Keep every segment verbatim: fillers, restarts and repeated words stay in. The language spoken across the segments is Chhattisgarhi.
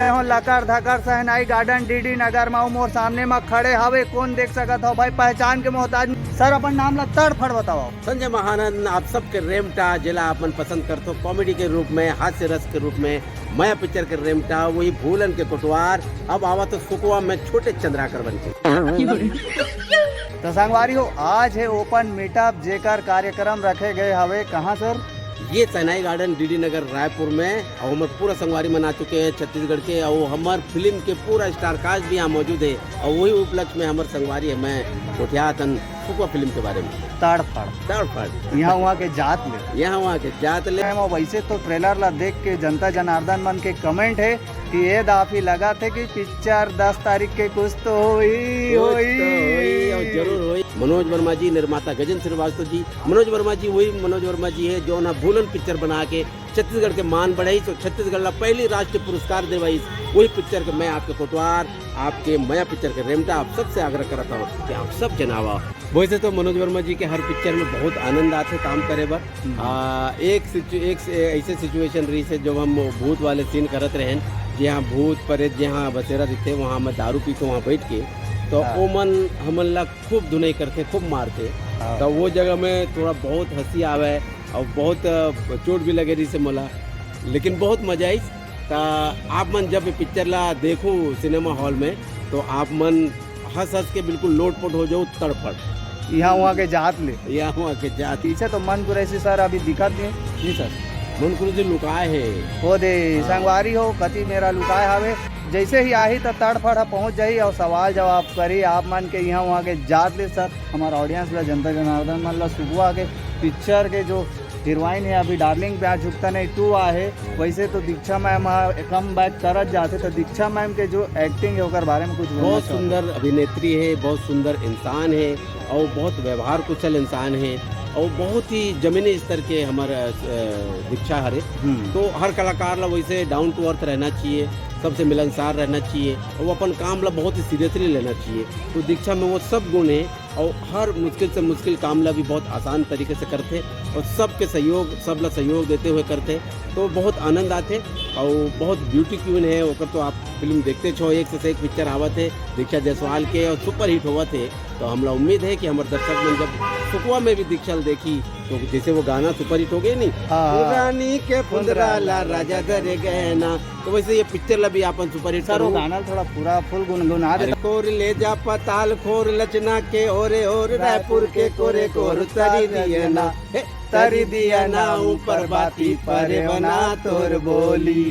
मैं हूँ लकर धकर सहनाई गार्डन डीडी नगर मा, मोर सामने मा खड़े हवे, कोन देख सकत हो भाई, पहचान के मोहताज। सर, अपन नाम ला तड़फड़ बताओ। संजय महानंद, आप सबके रेमटा, जेला आप मन पसंद करथो कॉमेडी के रूप में, हास्य रस के रूप में, मया पिक्चर के रेमटा, वही भूलन के कोटवार, अब आवा तो सुकवा में छोटे चंद्राकर बन के। तो संगवारी हो, आज है ओपन मीटअप, जेकर कार्यक्रम रखे गए हवे कहाँ सर? ये सैनाई गार्डन डीडी नगर रायपुर में, और हमर पूरा संगवारी मन आ चुके हैं छत्तीसगढ़ के, और हमर फिल्म के पूरा स्टार कास्ट भी यहाँ मौजूद है, और वही उपलक्ष्य में हमर संगवारी है, मैं गोठियाथन सुकवा फिल्म के बारे में। तड़फड़। तड़फड़। यहाँ वहाँ के जात ले। यहाँ वहाँ के जात ले। मैं वैसे तो ट्रेलर ला देख के जनता जनार्दन मन के कमेंट है कि ये दाफी लगा थे कि पिक्चर दस तारीख के कुछ तो होई, कुछ तो होई। होई, और जरूर होई। मनोज वर्मा जी, निर्माता गजेंद्र श्रीवास्तव जी। मनोज वर्मा जी वही मनोज वर्मा जी है जो ना भूलन पिक्चर बना के छत्तीसगढ़ के मान बढ़ाइस और छत्तीसगढ़ ला पहली राष्ट्रीय पुरस्कार दिवाइस। वही पिक्चर के मैं आपके कोटवार, आपके मया पिक्चर के रेमटा, आप सबसे आग्रह करता हूँ कि आप सब जनावा। वैसे तो मनोज वर्मा जी के हर पिक्चर में बहुत आनंद आथे काम करे बर। हम्म। आ, एक सिचु-, एक से-, ऐसे सिचुएशन रही से जब हम भूत वाले सीन करत रहेन, जहाँ भूत परेत जहाँ बसेरा दिखते, वहाँ मैं दारू पी के वहाँ बैठ के, तो हाँ। ओमन हमन ला खूब धुनाई करथे, खूब मारथे। हाँ। तो वो जगह में थोड़ा बहुत हंसी आवे और बहुत, अ, चोट भी लगे रही से मोला, लेकिन बहुत मजा आई। तो आप मन जब ये पिक्चर ला देखो सिनेमा हॉल में, तो आप मन हंस हंस के बिल्कुल लोटपोट हो जाओ, तड़फड़। यहाँ वहाँ के जात ले। यहाँ वहाँ के जात। पीछे तो मन कुरैशी सर अभी दिखत नहीं। जी सर। मन कुरैशी लुकाए है। ओ दे, हाँ। संगवारी हो, कति मेरा लुकाए हवे। जैसे ही आही तो तड़फड़ ह पहुँच जाही और सवाल जवाब करी। आप मन के यहाँ वहाँ के जात ले सर, हमार ऑडियंस ला, जनता जनार्दन मन ला सुगवा के पिक्चर के जो हीरोइन है अभी डार्लिंग प्यार झुकता नहीं टू आहे, वैसे तो दीक्षा मैम ह कम बैक करत जाथे, तो दीक्षा मैम के जो एक्टिंग है ओकर बारे में कुछ बोलना बहुत चाहते? सुंदर अभिनेत्री है, बहुत सुंदर इंसान है और बहुत व्यवहार कुशल इंसान है और बहुत ही जमीनी स्तर के हमर, अ, दीक्षा हरे। हम्म। तो हर कलाकार ला वैसे डाउन टू अर्थ रहना चाहिए, सबसे मिलनसार रहना चाहिए और वो अपन काम ला बहुत ही सीरियसली लेना चाहिए। तो दीक्षा में वो सब गुण है और हर मुश्किल से मुश्किल काम ला भी बहुत आसान तरीके से करथे और सबके सहयोग, सब ला सहयोग देते हुए करथे, तो बहुत आनंद आथे। और बहुत ब्यूटी क्वीन है, ओकर तो आप फिल्म देखते छो, एक से एक पिक्चर आवत है दीक्षा जायसवाल के और सुपरहिट होवत है। तो हमला उम्मीद है कि हमर दर्शक मन जब सुकवा में भी दीक्षा ला देखी, तो जैसे वो गाना सुपरहिट हो गए नहीं, हाँ, हाँ। रानी के फुंदरा ला राजा धरे गहना, तो वैसे ये पिक्चर ला भी आपन सुपरहिट सर, वो करूँ। गाना थोड़ा पूरा फुल गुनगुना दे। अरे, कोर ले जा पताल खोर लचना के ओरे ओर रायपुर के कोरे कोर तरी दिया ना, हे, तरी दिया ना ऊपर बाती परे बना तोर बोली,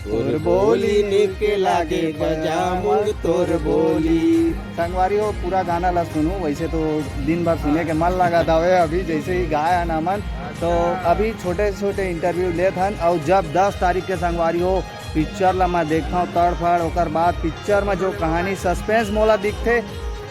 तोर बोली निके लागे बजा मुंग तोर बोली। संगवारी हो, पूरा गाना ला सुनू, वैसे तो दिन भर सुने के मन लगा दावे। अभी जैसे ही गाए हन हमन, तो अभी छोटे छोटे इंटरव्यू लेत हन। और जब दस तारीख के संगवारी हो, पिक्चर ला मैं देखता हूँ तड़फड़, ओकर बाद पिक्चर में जो कहानी सस्पेंस मोला दिखथे,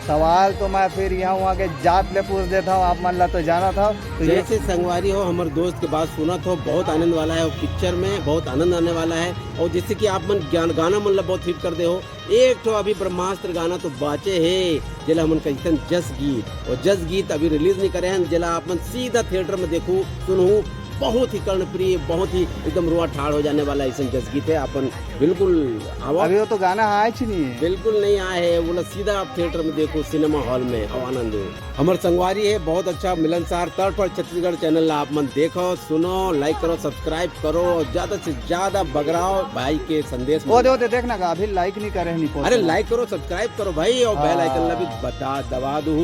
सवाल तो मैं फिर यहाँ वहाँ के जात ले पूछ देता हूँ, आप मन ला तो जाना था। तो ये जैसे संगवारी हो, हमर दोस्त के बात सुनत हो, बहुत आनंद वाला है, वो पिक्चर में बहुत आनंद आने वाला है। और जैसे कि आप मन ज्ञान, गाना मन ला बहुत हिट कर दे हो, एक ठो अभी ब्रह्मास्त्र गाना तो बाचे हे, जेला हमन कहिथन जस गीत, और जस गीत अभी रिलीज नहीं करे हन, जेला आप मन सीधा थिएटर में देखू, सुनहू, बहुत ही कर्णप्रिय, बहुत ही एकदम रुआ ठाड़ हो जाने वाला ऐसा जस गीत है। अपन बिल्कुल आवा। अभी वो तो गाना आए च नहीं है। बिल्कुल नहीं आए है, बोला सीधा आप थिएटर में देखो, सिनेमा हॉल में, और आनंद हो। हमर संगवारी है, बहुत अच्छा मिलनसार तड़फड़ छत्तीसगढ़ चैनल ला आप मन देखो, सुनो, लाइक करो, सब्सक्राइब करो और ज्यादा से ज्यादा बगराओ भाई के संदेश में। ओदे, ओदे, देखना का, अभी लाइक नहीं करे, नहीं पहुंचा। अरे, लाइक करो, सब्सक्राइब करो भाई, और बेल आइकन ला भी हाँ। बता, दबा दू।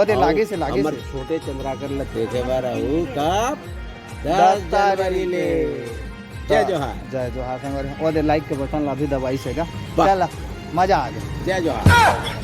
ओदे, और लागे से, लागे हमर से। छोटे चंद्राकर ला देखे बर रहू का दस दस तारीख जनवरी ले। ले। जय जोहार। जय जोहार संगवारी। ओदे, लाइक के बटन ला भी दबाई से का। वाह। चला, मजा आ गया। जय जोहार।